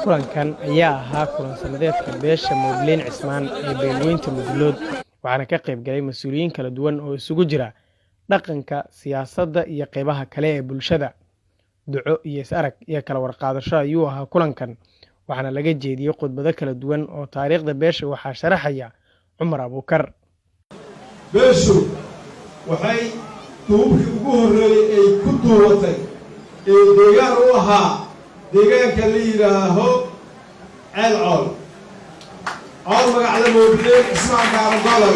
Kulankan ayaa ahaa kulan sanadeedka beesha Moobleen Cismaan ee beelweynta Mudullood, waxaana ka qayb galay mas'uuliyiin kala duwan oo isugu jira dhaqanka, siyaasadda iyo qaybaha kale ee bulshada. Duco iyo is-arag iyo kala warqaadasho ayuu ahaa kulankan, waxaana laga jeediyey khudbado kala duwan oo taariikhda beesha waxaa sharaxaya Cumar Abuukar. Beeshu waxay duubkii ugu horreeyey ay ku duubatay ee deegaan u ahaa deegaanka la yidhaaho Ceel Cool Cool, magacda Moobleen Cismaan Gaaragoola.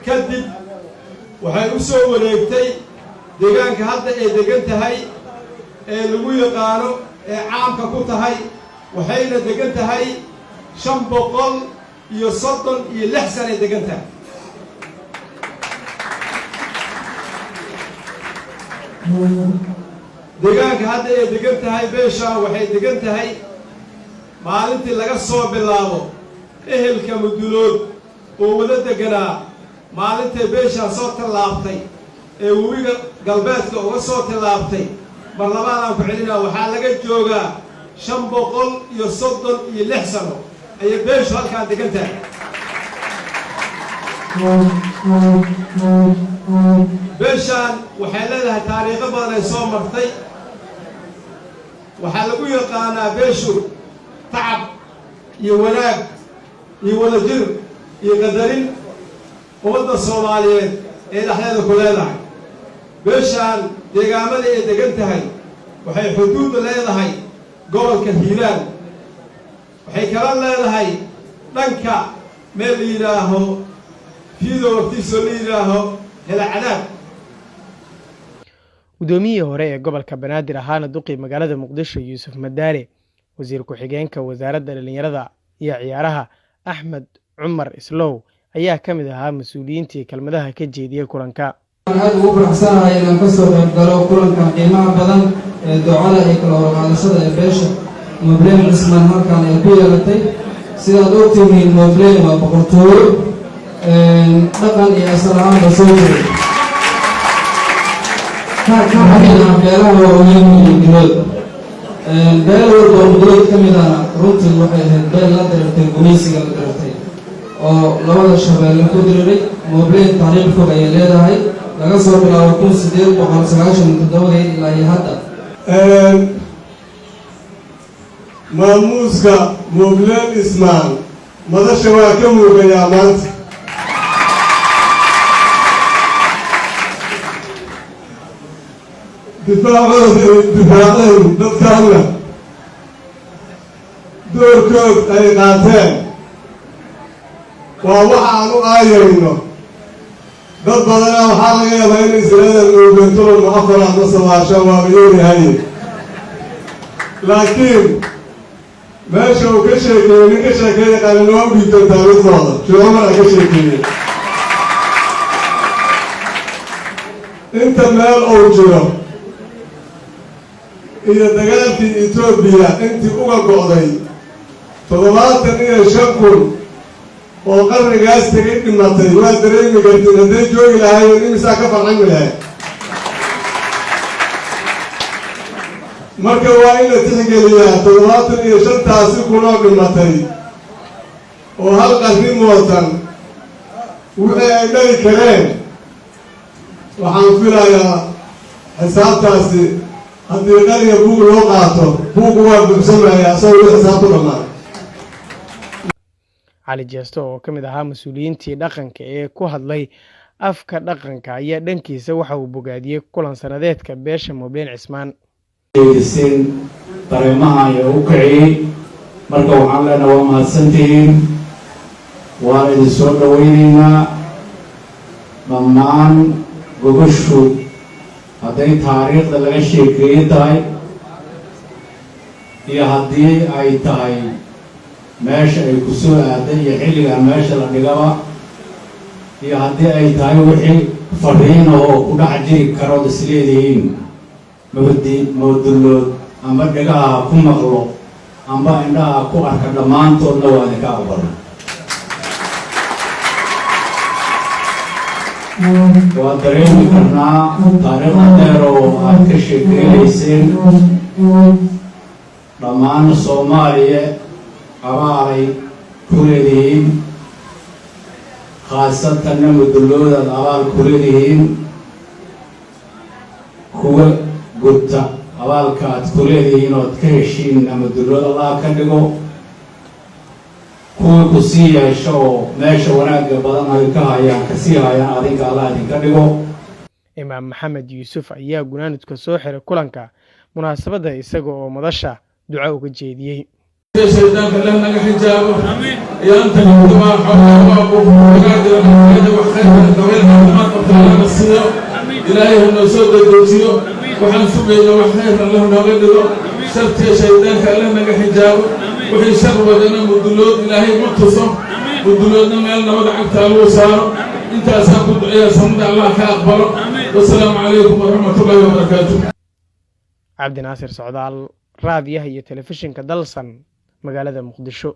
Kadib waxay u soo wareegtay deegaanka hadda ay degan tahay ee lagu yaqaano ee caamka ku tahay, waxayna degan tahay 536 sanay degan tahay. Deegaanka hadda ay degan tahay beeshaan waxay degan tahay maalintii laga soo bilaabo ehelka Mudulood oo wada deganaa, maalintay beeshaan soo tallaabtay ee webiga galbeedka uga soo tallaabtay. Mar labaadaan ku celinaa, waxaa laga joogaa 536 sano ayay beeshu halkaan degan tahay. Beeshaan waxay leedahay taariikho badan ay soo martay. Waxaa lagu yaqaanaa beeshu tacab iyo wanaag iyo wadajir iyo qadarin ummadda Soomaaliyeed ee dhexdeeda ku leedahay. Beeshaan deegaamada ay degan tahay waxay xuduud leedahay gobolka Hiiraan, waxay kala leedahay dhanka meel la yidhaaho Fiido waqtiisoo la yidhaaho Helacadaab. Guddoomiyihii hore ee gobolka Banaadir ahaana duqii magaalada Muqdisho Yuusuf Madaale, wasiir ku-xigeenka wasaaradda dhalinyarada iyo ciyaaraha Axmed Cumar Islow ayaa ka mid ahaa mas-uuliyiintii kelmadaha ka jeediyey kulanka. Waxaan aad ugu faraxsanahay inaan ka soo qayb galo kulankan qiimaha badan ee ducada iyo kala warqaadashada ee beesha Moobleen Cismaan halkan ay ku yeelatay. Sidaad ogtihiin, Moobleen waa boqortooyo dhaqan iyo asal ahaanba soo jiray, ka kamid ah beelaha waaweyn iyo Mudulood. Beel walba oo Mudulood ka mid ahna runtii waxay ahayd beel la dirirtay gumaysiga, la dirirtay oo labada shabeelle ku diriray. Moobleen taariikh fog ayay leedahay, laga soo bilaabo 1897-dii ilaa iyo hadda. Maamuuska Moobleen Ismaan madasha waa ka muugayaa maanta. Difaacooda ay difaaceen dadkaanna doorkood ay qaateen waa waxa aan u aayayno. Dad badanaa waxaa laga yaabaa inay isiraadaan moogantolo ma afaraad ma sabaashan waaba yeerahaye, laakiin meesha uu ka sheekeeyey nin ka sheekeey yaqaanina waa u dhiibteen taariikhdooda. Sheekh Cumar aa ka sheekeeyey inta meel uu jiro iyo dagaalkii Etoobiya intii uga go'day 75,000 oo qarnigaas tegay dhimatay. Waa dareemi kartiin hadday joogi lahaayeen imisaa ka farcami lahayd. Marka waa in la tixgeliyaa 75-taasi kunoo dhimatay oo hal qarni mootan wixii ay dhali kareen. Waxaan filayaa xisaabtaasi haddii qariga buug loo qaato, buuggu waa buuxsamaya asagoo wili xisaabtu dhammaan. Cali Jeesto oo ka mid ahaa mas-uuliyiintii dhaqanka ee ku hadlay afka dhaqanka ayaa dhankiisa waxa uu bogaadiyey kulan sanadeedka beesha Moobleen Cismaan. Jeediseen dareemaha ayaa u kiciyey. Marka waxaan leenahay waa mahadsantihiin, waan idin soo dhawaynaynaa dhammaan. Gogoshu hadday taariikhda laga sheekeeye tahay iyo haddii ay tahay meesha ay ku soo aaday iyo xilligaa meesha la dhigaba iyo haddii ay tahay wixii fariin oo ku dhex jiri karood isleedihiin mabdi mawdullood ama dhegaha ku maqlo, Amba indhaha ku arka dhammaantoodna waa idinka aqbalna. Waa dareemi karnaa taariikhda dheer oo aad ka sheekeynayseen. Dhammaan Soomaaliya abaalay ku leedihiin, khaasatanna Muduloodaad abaal ku leedihiin. Kuwa gudta abaalka aad ku leedihiin ood ka heshiinna Mudulood Allah ka dhigo, kuwii ku sii yeesho oo meesha wanaagga badan ay ka hayaan kasii hayaan adinka Allah idinka dhigo. Imaam Maxamed Yuusuf ayaa gunaanadka soo xiray kulanka munaasabadda, isaga oo madasha duco uga jeediyey. Shaydaanka leh naga xijaabo iyo anta waa wax khayrka daweel caafimaad qabta Allahna siiyo. Ilaahay ha noo soo dedejiyo waxaan sugayna, wax khayr Allah nooga dhigo. Shartiya shaydaanka Alleh naga xijaabo. Wixii shar wadana Mudulood Ilaahay ma tuso, Muduloodna meel nabada cagta lagu saaro. Intaasaan ku duceeya, samada Allah ka aqbalo. Wasalaamu calaykum waraxmatullaahi wabarakaatu. Cabdi Naasir Socdaal, raadiyaha iyo telefishinka Dalsan, magaalada Muqdisho.